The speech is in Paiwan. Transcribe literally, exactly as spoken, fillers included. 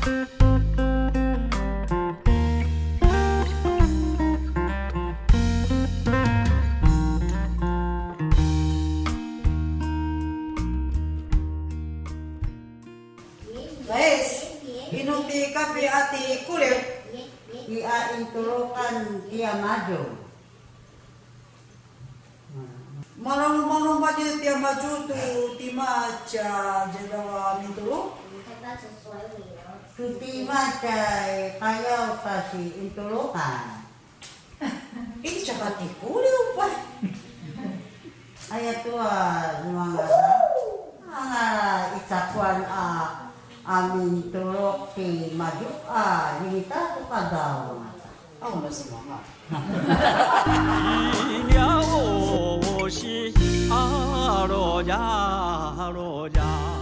Guys, inupi kapi a ti Kuliu. Ti a intulukan tiamadju. Malumalumalji tiamadju tu tima tja djadjau a mintulu? Tu tima tja qayaw ta si intulukan. Ini tja ka ti Kuliu pa. Ayatua nuangata. Anga i cakuan a, a mintulu timadju a ljemita tu qadaw. Au na semangat. 一秒我是阿罗呀，阿罗呀。